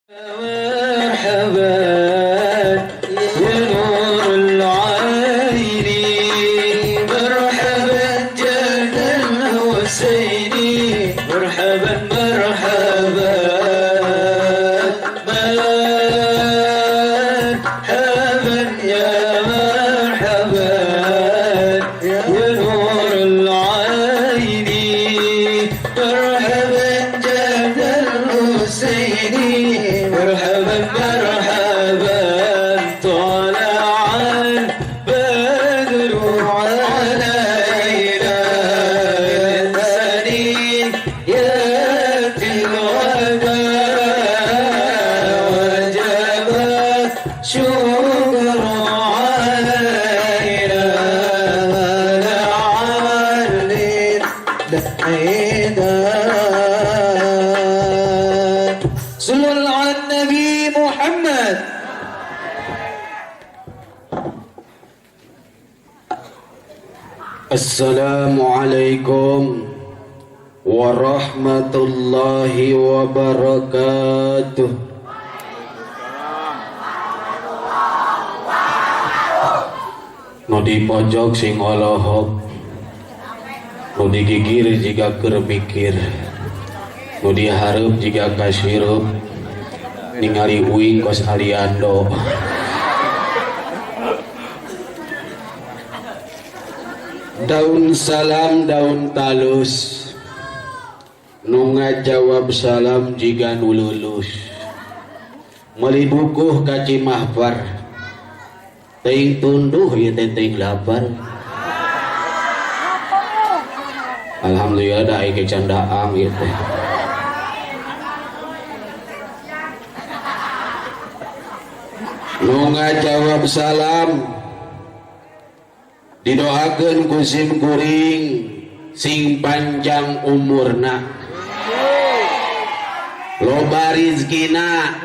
مرحبا يا نور العين، مرحبا جد الحسين، مرحبا مرحبا مرحبا يا مرحبا يا نور العين، مرحبا جد الحسين، مرحبا مرحبا. طلع البدر علينا من ثنيات الوداع، وجب الشكر علينا لعل. صلوا على النبي محمد. Assalamualaikum warahmatullahi wabarakatuh. Nu di pojok sing olohok, nu digigir jiga keur mikir, nu dihareup jiga kasirup, ningali uing kos Aliando. Daun salam daun talus, nu ngajawab salam jiga nu lulus, meuli bukuh ka Cimahpar, teuing tunduh ieu teh teuing lapar. Alhamdulillah da aya candaang ieu teh. Nu ngajawab salam didoakeun ku sim kuring sing panjang umurna, loba rizkina,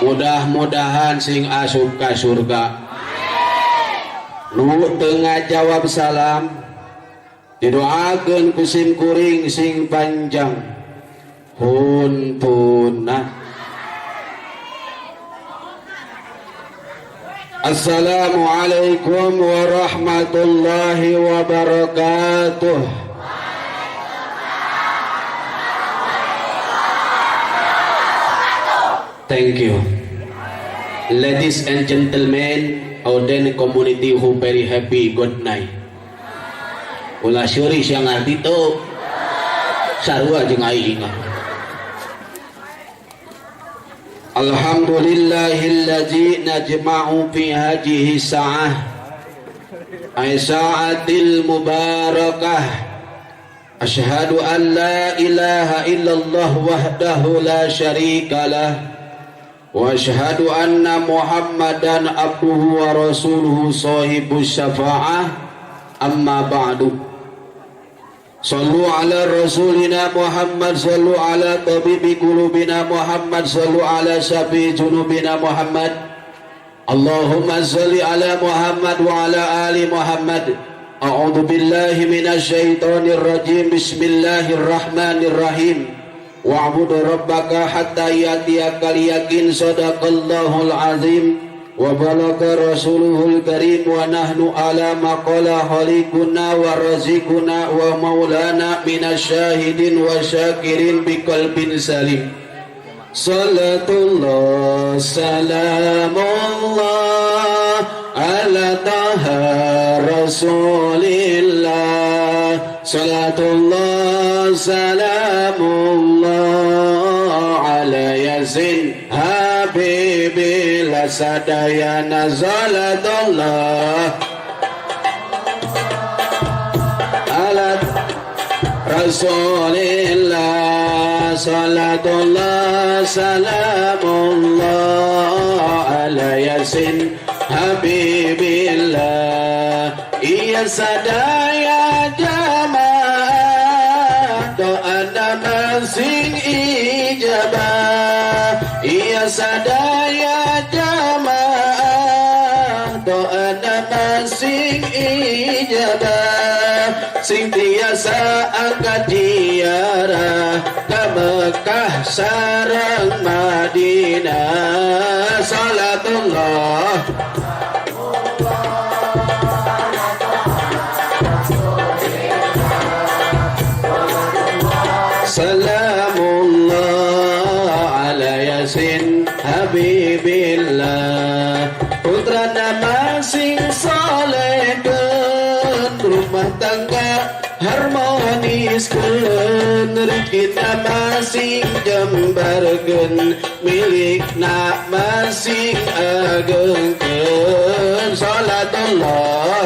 mudah-mudahan sing asup ka surga. Nu teu ngajawab salam didoakeun ku sim kuring sing panjang huntuna. Assalamualaikum warahmatullahi wabarakatuh. Thank you. Ladies and gentlemen, Oden community who very happy, good night. Ulah syuri siang ngarti tuh. Sarua jeung aing. Alhamdulillahillazi najma'u fi hadhihi sa'ah ay sa'atil mubarakah. Asyhadu an la ilaha illallah wahdahu la syarika lah wa asyhadu anna Muhammadan abduhu wa rasuluhu sahibus syafa'ah. Amma ba'du. Sallu ala rasulina Muhammad, sallu ala tabibi qulubina Muhammad, sallu ala syafi junubina Muhammad. Allahumma salli ala Muhammad wa ala ali Muhammad. A'udzu billahi minasyaitonir rajim. Bismillahirrahmanirrahim. Wa'bud rabbaka hatta ya'tiyakal yaqin. Sadaqallahul azim wa balagha rasuluhul karim wa nahnu ala ma qala khaliquna wa razikuna wa maulana minasyahidin wa syakirin biqalbin salim. Salatullah salamullah ala taha rasulillah. Salatullah salamullah ala yasin habibillah sadayana. Salatullah ala rasulillah. Salatullah salamullah ala yasin habibillah. Iya sadaya jamaah doa masing ijabah. Iya sadaya jamaah doa masing ijabah. Sing tiasa angkat ziarah ke Mekah sareng Madinah. Salatullah Salamullah ala Yasin Habibillah. Putrana masing solehkeun, rumah tangga harmoniskeun, rezekina masing jembarkeun, milikna masing agengkeun. Salatullah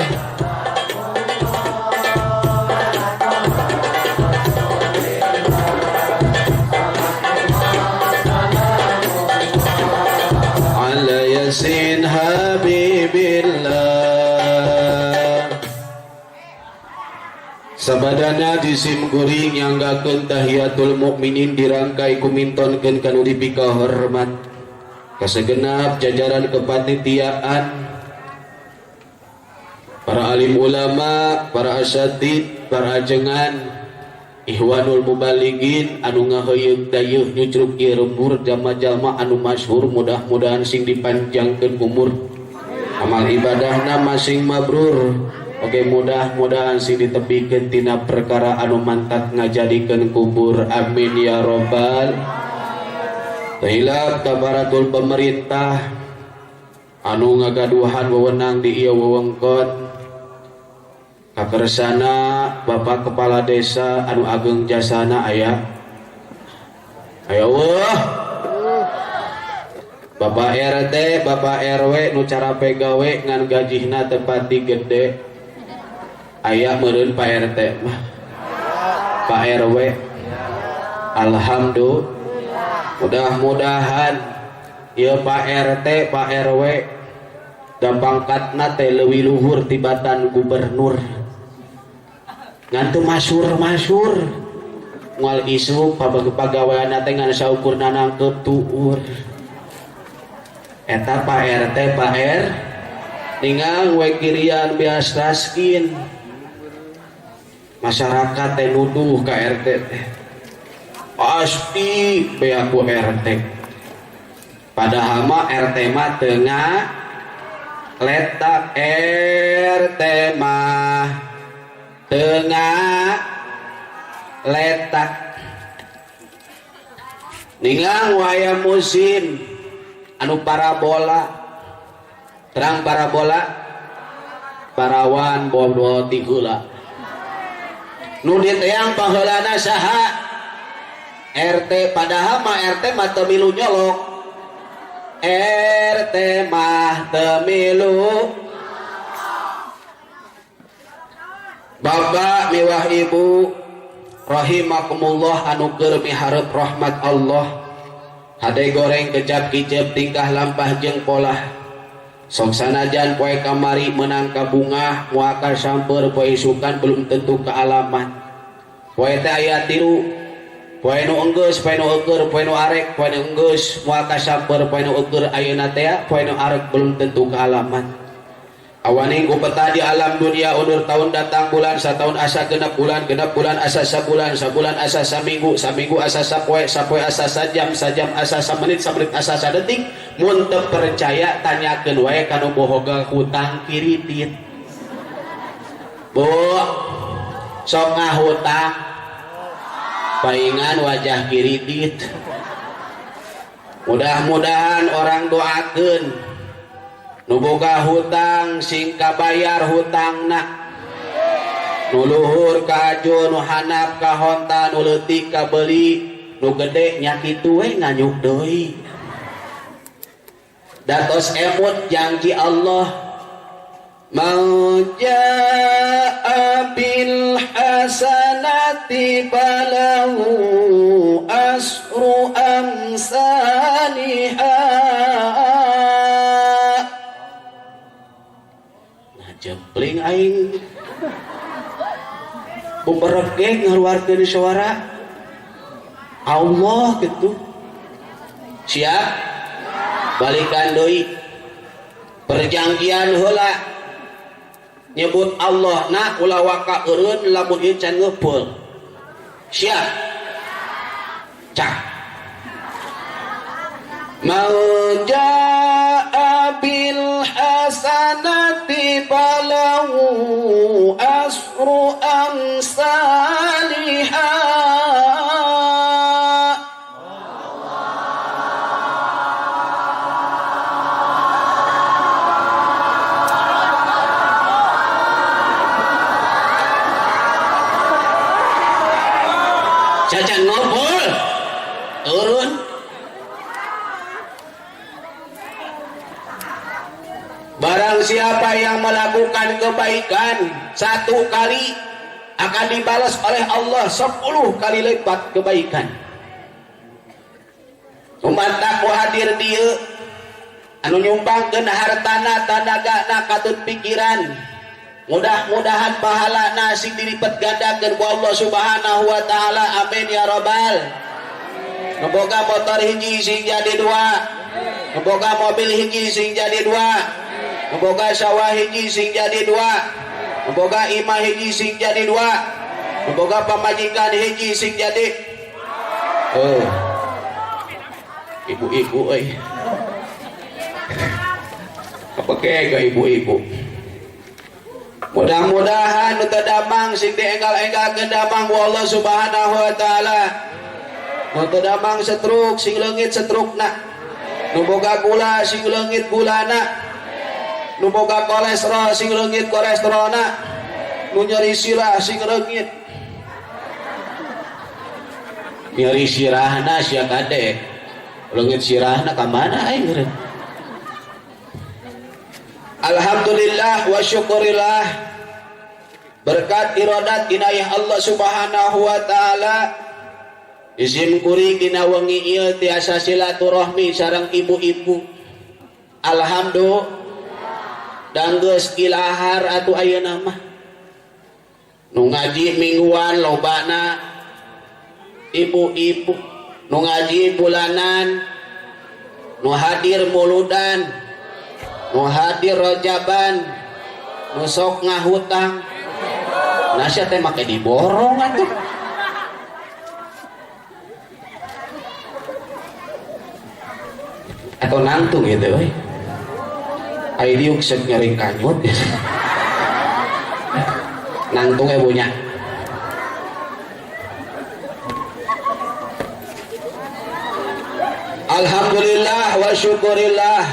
ala Yasin Habibillah. Sabadana disim kuring nyanggakeun tahiyatul mukminin dirangkai kumintonkeun kanu dipikahormat kasegenap jajaran kepanitiaan, para alim ulama, para asatid, para ajengan, ihwanul mubaligin anu ngaheuyeuk dayeuh nyucruk ieu lembur, jalma-jalma anu masyhur, mudah-mudahan sing dipanjangkeun umur, amal ibadahna masing mabrur. Oke, mudah-mudahan sing ditebikeun tina perkara anu mantak ngajadikeun kubur. Amin ya robbal. Hilap kabaratul pemerintah anu ngagaduhan wewenang di ieu wewengkon, kakersana Bapak Kepala Desa anu ageng jasana, aya aya wah Bapak RT, Bapak RW nu cara pegawe ngan gajihna tepati gede. Aya meureun Pak RT mah, Pak RW. Alhamdulillah, mudah-mudahan ieu Pak RT, Pak RW dan pangkatna teh leuwih luhur tibatan gubernur, ngan teu masyhur-masyhur, moal isuk pagaweanna teh ngan saukur nanangkeup tuur. Eta Pak RT, Pak R ningang we kirian bias raskin, masyarakat teh nuduh ka RT teh pasti beak ku RT, padahal mah RT mah tengah letak, RT mah tengah letak. Ningang waya musim anu parabola terang, parabola parawan bodo ti heula, nu diteang paheulana saha? RT. Padahal mah RT mah teu milu nyolok, RT mah teu milu. Bapak miwah ibu rahimakumullah anu keur miharep rahmat Allah, hade goreng kecap kicep tingkah lampah jeung polah, sok sanajan poe kamari menang ka bungah moal kasamper, poe isukan belum tentu kealaman. Poe teh aya tilu: poe nu enggeus, poe nu eueur, poe nu arek. Poe nu enggeus moal kasamper, poe nu eueur ayeuna teh, poe nu arek belum tentu kealaman. Awaning ku peta di alam dunia, undur tahun datang bulan, satahun asa genep bulan, genep bulan asa sabulan, sabulan asa saminggu, saminggu asa sapoe, sapoe asa sajam, sajam asa samenit, samenit asa sadetik. Mun teu percaya tanyakeun wae ka nu bohoga hutang kiridit. Bu, sok ngahutang paingan wajah kiridit. Mudah-mudahan orang doakeun nu boga hutang sing kabayar hutangna, nu luhur ka ajo, nu handap ka honta, nu leutik ka beuli, nu gede nya kitu we nganyuk deui. Datos emut janji Allah, mau jaa bil hasanati falahu asru amsaliha. Jempling aing bumerek ge ngaluarkeun suara Allah gitu. Siap balikan deui perjanjian heula. Nyebut Allah na ulah waka eureun lamun ieu can ngeupeul. Siap? Cak. Man jaa bil hasanati falahu asru amsalihah. Cacan ngobrol turun. Barang siapa yang melakukan kebaikan satu kali akan dibalas oleh Allah 10 kali lipat kebaikan. Umat aku hadir dieu anu nyumbangkeun hartana, tanagana, katut pikiran. Mudah-mudahan pahalana sing dilipet gandakeun ku Allah Subhanahu wa taala. Amin ya rabbal. Nu boga motor hiji sing jadi dua. Nu boga mobil hiji sing jadi dua. Nu boga sawah hiji sing jadi dua. Nu boga imah hiji sing jadi dua. Nu boga pamajikan hiji sing jadi. Oh. Ibu-ibu euy. Apa ke ibu-ibu? Mudah-mudahan nu teu damang sing dienggal-enggalkeun damang ku Allah Subhanahu wa taala. Nu teu damang setruk sing leungit setrukna. Nu boga gula sing leungit gulana. Nu boga kolesterol sing leungit kolesterolna. Nu nyeri sirah sing leungit. Nyeri sirahna sia kade. Leungit sirahna ka mana aing eureun? Alhamdulillah wa syukurillah. Berkat iradat inayah Allah Subhanahu wa taala izin kuring dina wengi ieu tiasa silaturahmi sareng ibu-ibu. Alhamdulillah. Dan geus ilahar atuh ayeuna mah. Nu ngaji mingguan lobana ibu-ibu, nu ngaji bulanan, nu hadir muludan, nu hadir rojaban, nu sok ngahutang. Nasya teh make diborong atuh. Atau nangtung gitu euy. Ai diuk seuk nyeri kanyut. Nangtung we punya. Alhamdulillah wa syukurillah.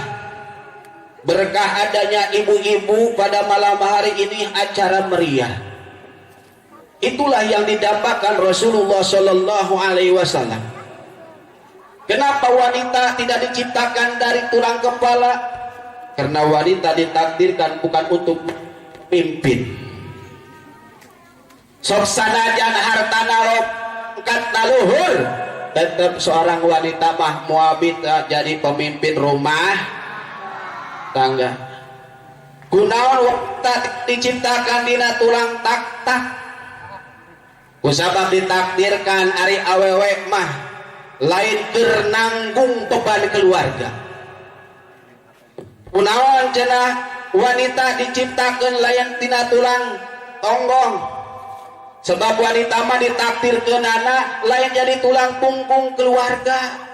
Berkah adanya ibu-ibu pada malam hari ini acara meriah. Itulah yang didambakan Rasulullah Shallallahu Alaihi Wasallam. Kenapa wanita tidak diciptakan dari tulang kepala? Karena wanita ditakdirkan bukan untuk pimpin. Sok sanajan hartana longkat luhur, tetap seorang wanita mah muabit jadi pemimpin rumah tangga. Kunaon wanita diciptakan dina tulang tak-tak? Kusabab ditakdirkan ari awewe mah lain keur nanggung beban keluarga. Kunaon cenah wanita diciptakeun lain tina tulang tonggong. Sebab wanita mah ditakdirkeunana lain jadi tulang punggung keluarga.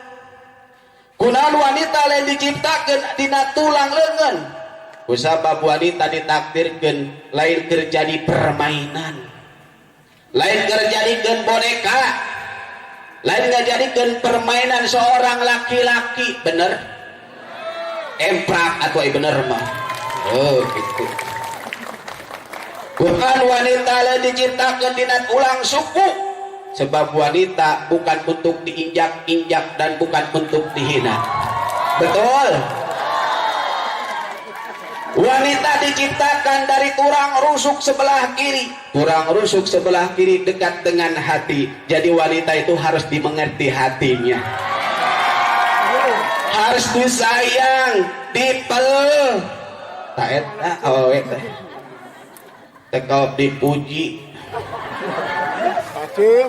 Kunaon wanita lain diciptakeun dina tulang leungeun. Kusabab wanita ditakdirkeun lain keur jadi permainan. Lain keur jadikeun boneka, lain ngajadikeun permainan seorang laki-laki. Bener? Emprak atau bener mah? Oh gitu. Bukan wanita lain diciptakeun dina tulang suku. Sebab wanita bukan untuk diinjak-injak dan bukan untuk dihina. Betul? Wanita diciptakan dari tulang rusuk sebelah kiri. Tulang rusuk sebelah kiri dekat dengan hati. Jadi wanita itu harus dimengerti hatinya. Harus disayang, dipel. Tak eta awewe teh. Tekop dipuji.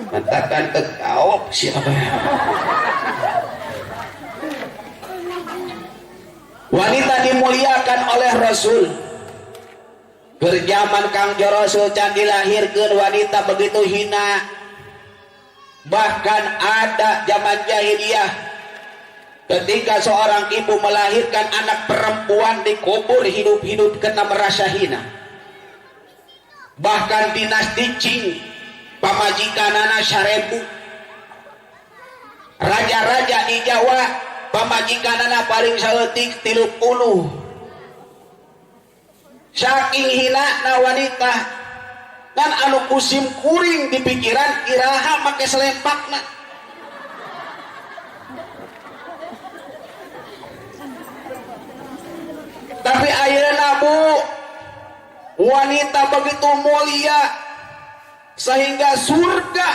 Mentakan tekop siapa? Wanita dimuliakan oleh Rasul. Keur zaman Kangjeng Rasul can dilahirkeun wanita begitu hina. Bahkan ada zaman jahiliyah ketika seorang ibu melahirkan anak perempuan dikubur hidup-hidup karena merasa hina. Bahkan dinasti Qing pamajikanana 1000. Raja-raja di Jawa pamajikanana paling saeutik 30. Saking hina na wanita kan anu kusim kuring di pikiran iraha make selempakna. Tapi ayeuna Bu, wanita begitu mulia sehingga surga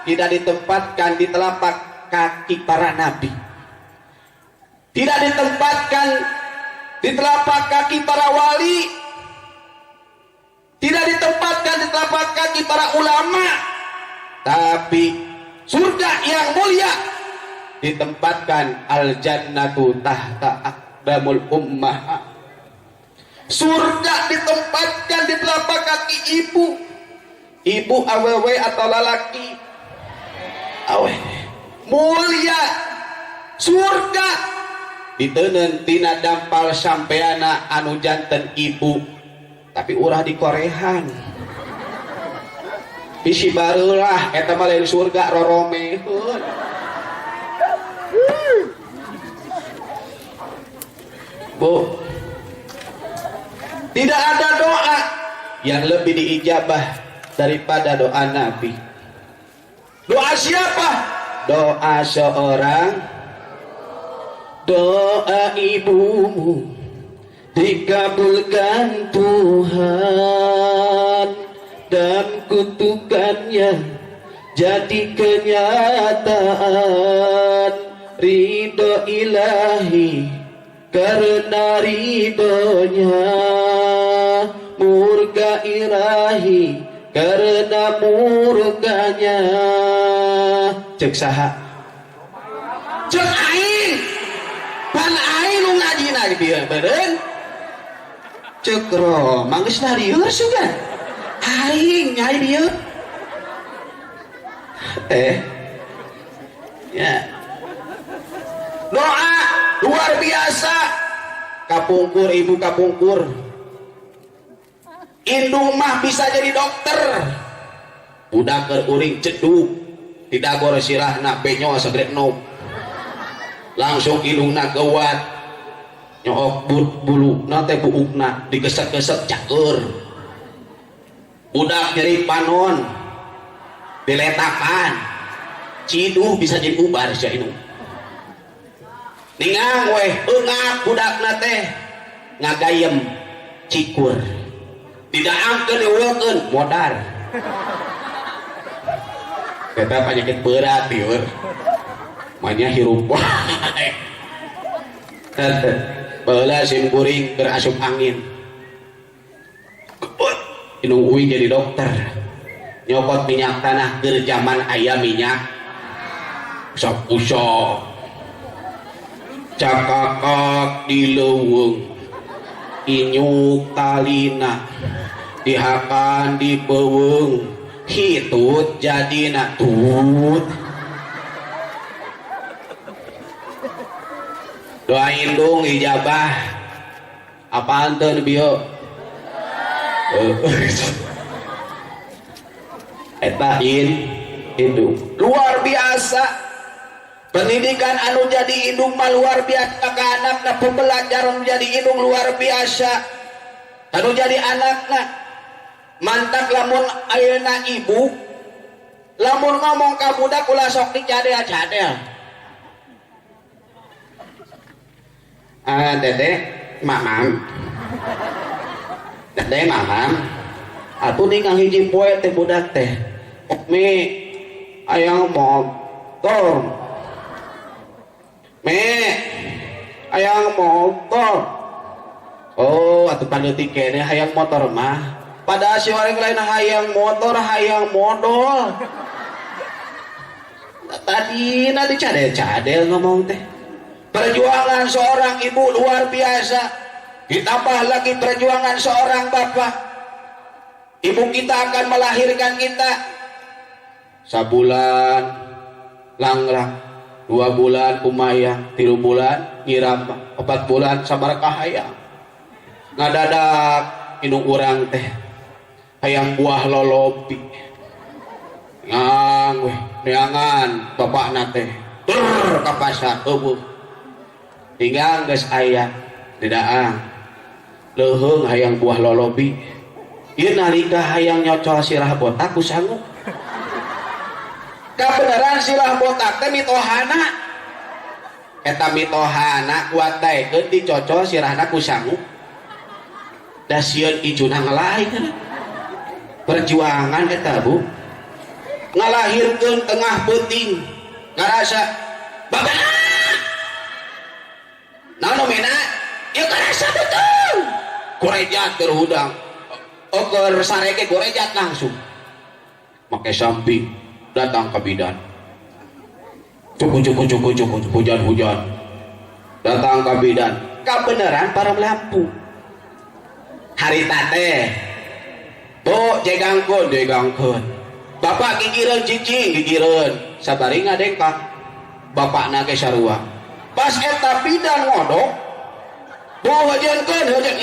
tidak ditempatkan di telapak kaki para nabi, tidak ditempatkan di telapak kaki para wali, tidak ditempatkan di telapak kaki para ulama, tapi surga yang mulia ditempatkan al-jannatu tahta aqdamul ummah. Surga ditempatkan di telapak kaki ibu. Ibu awewe atau lalaki? Awewe. Mulia surga diteunkeun tina dampal sampeana anu janten ibu, tapi urah dikorehan. Bisi barulah eta mah lain surga roromeheun. Bu, tidak ada doa yang lebih diijabah daripada doa Nabi. Doa siapa? Doa seorang, doa ibumu dikabulkan Tuhan dan kutukannya jadi kenyataan. Ridho ilahi karena ridhonya, murka ilahi karena murkanya. Cek saha? Cek aing. Pan aing nu ngajina bieu beureun. Cek Roma geus narieur sugan. Aing nyai bieu. Ya. Doa luar biasa. Kapungkur ibu kapungkur. Indung mah bisa jadi dokter. Budak keur uring ceduk, didagor sirahna benyol segede nog. Langsung indungna geuwat. Nyook bulu na teh buukna digesek-gesek caeur. Budak nyeri panon diletakan. Ciduh bisa jadi ubar sia indung. Ningang weh eungap budakna teh ngagayem cikur. Didaangkeun diulkeun modar. Eta penyakit berat ieu. Manya hirup wae. Baheula sim kuring keur asup angin. Indung uing jadi dokter. Nyokot minyak tanah keur zaman aya minyak. Usap usap. Cakakak di leuweung. Inyuk talina dihakan di beuweung hitut jadina tut. Doa indung ijabah. Apaan teu bieu? Eta indung luar biasa. Pendidikan anu jadi indung mah luar biasa ka anakna, pembelajaran jadi indung luar biasa anu jadi anakna. Mantak lamun ayeuna ibu lamun ngomong ka budak ulah sok dicadel-cadel. Ah dede mamam, dede mamam atuh ningang hiji poe teh budak teh mi ayang motor, me ayang motor. Oh atuh paneutik keneh hayang motor mah. Padahal si orang lain hayang motor, hayang modal. Tadi nanti cadel-cadel ngomong teh. Perjuangan seorang ibu luar biasa. Ditambah lagi perjuangan seorang bapak. Ibu kita akan melahirkan kita sabulan langlang, 2 bulan kumayang, 3 bulan nyiram, 4 bulan sabaraha hayang ngadadak indung urang teh hayang buah lolobi, ngang weh neangan bapakna teh tur ka pasar, euweuh. Tinggal geus aya didaang, leuheung hayang buah lolobi. Ieu nalika hayang nyocol sirah botak ku sangu. Kabeneran sirah botak teh mitohana eta, mitohana kuat daekeun dicocol sirahna ku sangu, da sieun ijuna ngelai. Perjuangan eta, Bu, ngalahirkeun tengah peuting ngarasa babana naon mena ieu, karasa betul gorejat keur hudang, oh keur sareke gorejat, langsung make samping datang ke bidan, cukup cukup cukup cukup, hujan-hujan datang ke bidan, kebenaran para lampu hari teh, Bu, jegangkeun jegangkeun, bapak gigireun cicing gigireun, sabari ngadengkak bapakna ge sarua. Pas eta bidan ngodok, Bu, hujankeun hujan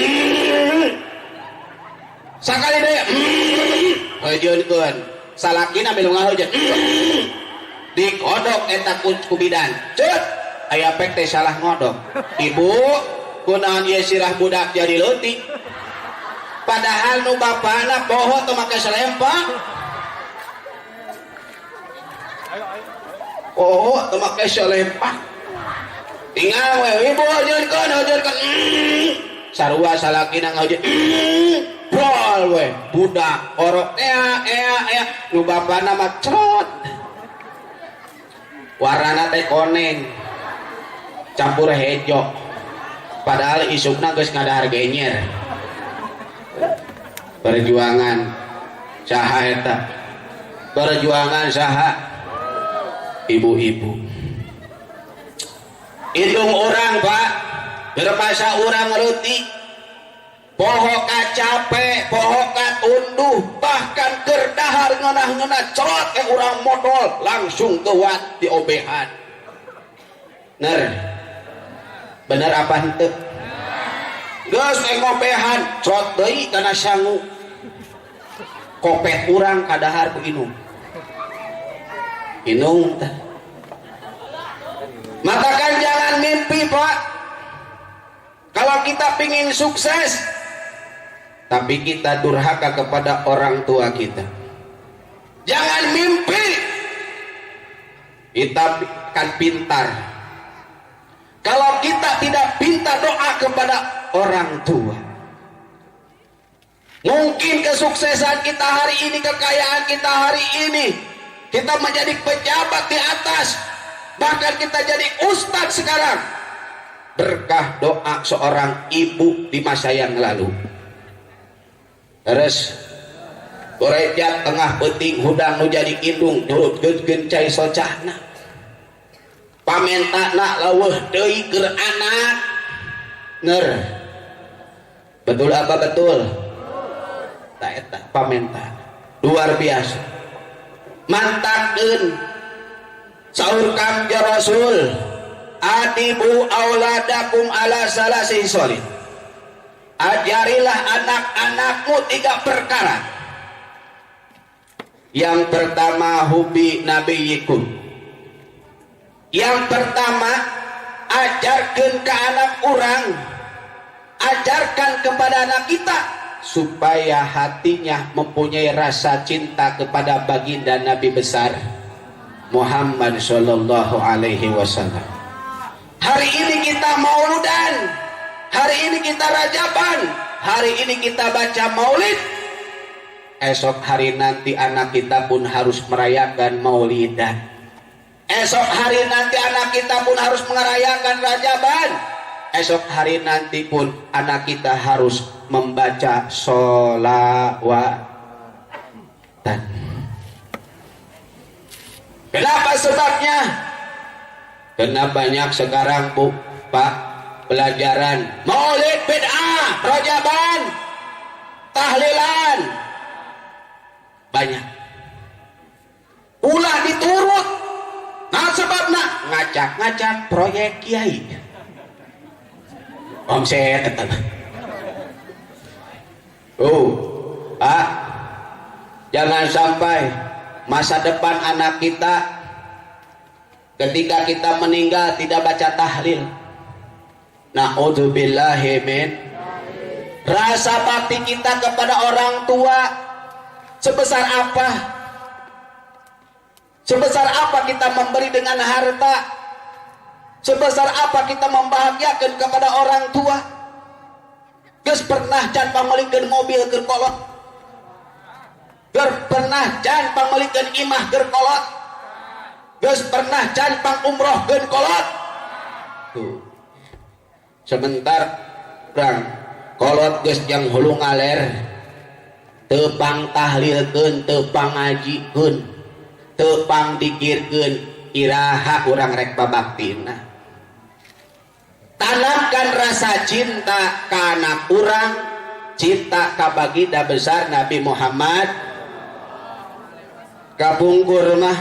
sakali deui, hujankeun, salakina milu ngahujan, dikodok eta ku bidan, cut aya pek teh salah ngodok. Ibu, kunaon ieu sirah budak jadi leutik? Padahal nu bapana poho teu make selempang, poho teu make selempang. Tinggal we, ibu hujankeun hujankeun, sarua salakina ngahujan, brol we budak orok ea ea ea, nu bapana mah cerot, warnana teh koneng campur hejo, padahal isukna geus ngadahar genyer. Perjuangan saha eta? Perjuangan saha? Ibu-ibu. Indung urang, Pak, bermasa urang leutik poho capek, poho tunduh, bahkan keur dahar ngeunah-ngeunah cerot ke urang modol langsung kewat di obehan. Ner, bener apa henteu? Geus ngobehan, cerot deui kana sangu, kopet urang kadahar ku indung. Indung teh matakan jangan mimpi, Pak, kalau kita pingin sukses tapi kita durhaka kepada orang tua kita. Jangan mimpi kita akan pintar kalau kita tidak pintar doa kepada orang tua. Mungkin kesuksesan kita hari ini, kekayaan kita hari ini, kita menjadi pejabat di atas, bahkan kita jadi ustadz sekarang, berkah doa seorang ibu di masa yang lalu. Terus gorejat tengah peuting hudang, nu jadi indung nyurutkeun cai socahna, pamentana leuweuh deui keur anak. Ner, betul apa betul? Tak eta pamenta luar biasa. Mantakeun saur Kangjeng Rasul, adibu auladakum ala salasi khisolin, ajarilah anak-anakmu tiga perkara. Yang pertama, hubi nabiyikum. Yang pertama, ajarkan ke anak orang, ajarkan kepada anak kita supaya hatinya mempunyai rasa cinta kepada baginda Nabi besar Muhammad Shallallahu Alaihi Wasallam. Hari ini kita mauludan, hari ini kita rajaban, hari ini kita baca maulid. Esok hari nanti anak kita pun harus merayakan maulidan. Esok hari nanti anak kita pun harus merayakan rajaban. Esok hari nanti pun anak kita harus membaca solawatan. Kenapa sebabnya? Karena banyak sekarang, Bu, Pak, pelajaran maulid bid'ah, rajaban, tahlilan. Ngacak-ngacak proyek kiai. Omset eta. Oh, ah, jangan sampai masa depan anak kita ketika kita meninggal tidak baca tahlil. Na'udzubillahi min. Rasa bakti kita kepada orang tua sebesar apa? Sebesar apa kita memberi dengan harta? Sebesar apa kita membahagiakan kepada orang tua? Geus pernah can pangmeulikeun mobil keur kolot? Geus pernah can pangmeulikeun imah keur kolot? Geus pernah can pangumrohkeun kolot? Tuh. Sebentar urang kolot geus jang hulu ngaler, teu pang tahlilkeun, teu pang ngajikeun, teu pang dikirkeun, iraha urang rek babaktina. Tanamkan rasa cinta ka anak urang, cinta ka baginda besar Nabi Muhammad. Kapungkur mah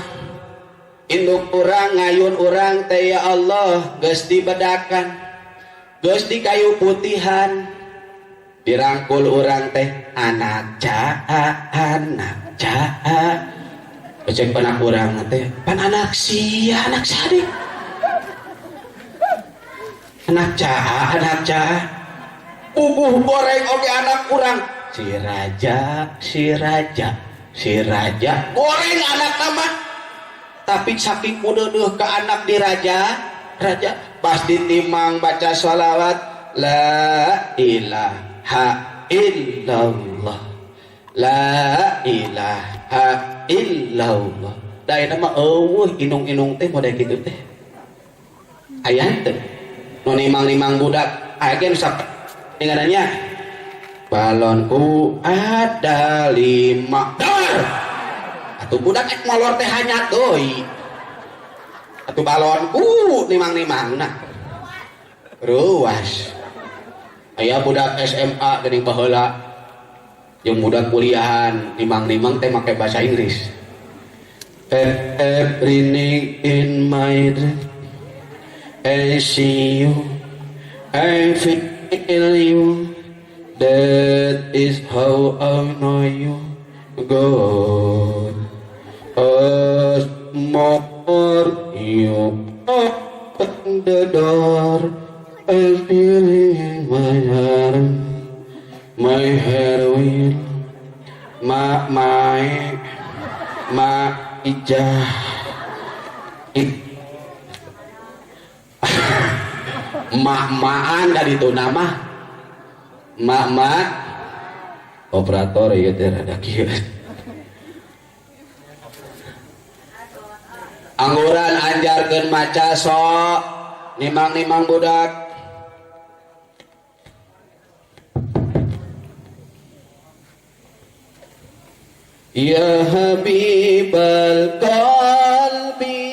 induk urang ngayun urang teh ya Allah geus dibedakan, geus di kayu putihan, dirangkul urang teh anak caa, anak caa. Cek anak urang teh pan anak sia, anak sadik, anak caa, anak caa. Bubuh goreng oge anak urang, si raja, si raja, si raja goreng anak nama. Tapi saking mudeuh ke anak di raja, raja pas ditimang baca sholawat la ilaha illallah, la ilaha illallah. Da eta mah eueuh inung-inung teh model kitu teh. Aya teh nu nimang-nimang budak aya ge nu dengarannya balonku ada 5 dar. Atuh budak ek molor teh hanya deui. Atuh balonku nimang-nimangna. Ruas. Aya budak SMA geuning baheula jeung budak kuliahan nimang-nimang teh make bahasa Inggris. Every night in my dream I see you, I feel you, that is how I know you, God. As more you open the door, I feel in my heart, my hair will, ma my, ma ijah, it. Mak-maan dari itu nama, mak-mak operator ya teh rada kieu. Angguran anjarkeun maca sok nimang-nimang budak. Ya Habibal Qalbi.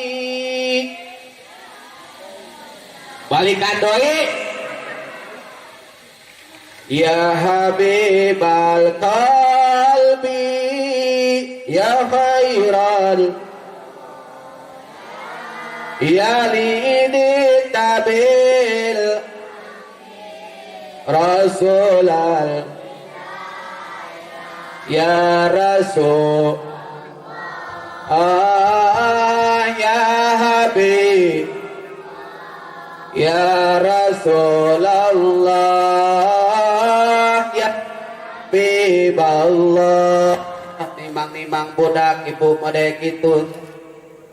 Balikan doi. Ya Habibal Qalbi, ya khairal, ya lidi tabil Rasulal, ya Rasul, ah, ya Habib, ya Rasulullah, ya Habiballah. Nimang-nimang budak ibu mode kitu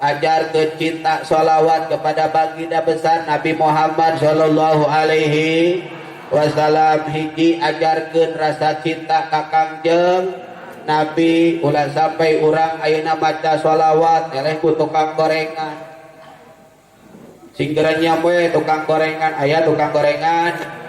ajar ke cinta sholawat kepada baginda besar Nabi Muhammad shallallahu alaihi wasallam. Hiji ajarkeun rasa cinta ka Kangjeng Nabi, ulah sampai urang ayeuna maca sholawat eleh ku tukang gorengan. Singgeran we tukang gorengan, aya tukang gorengan.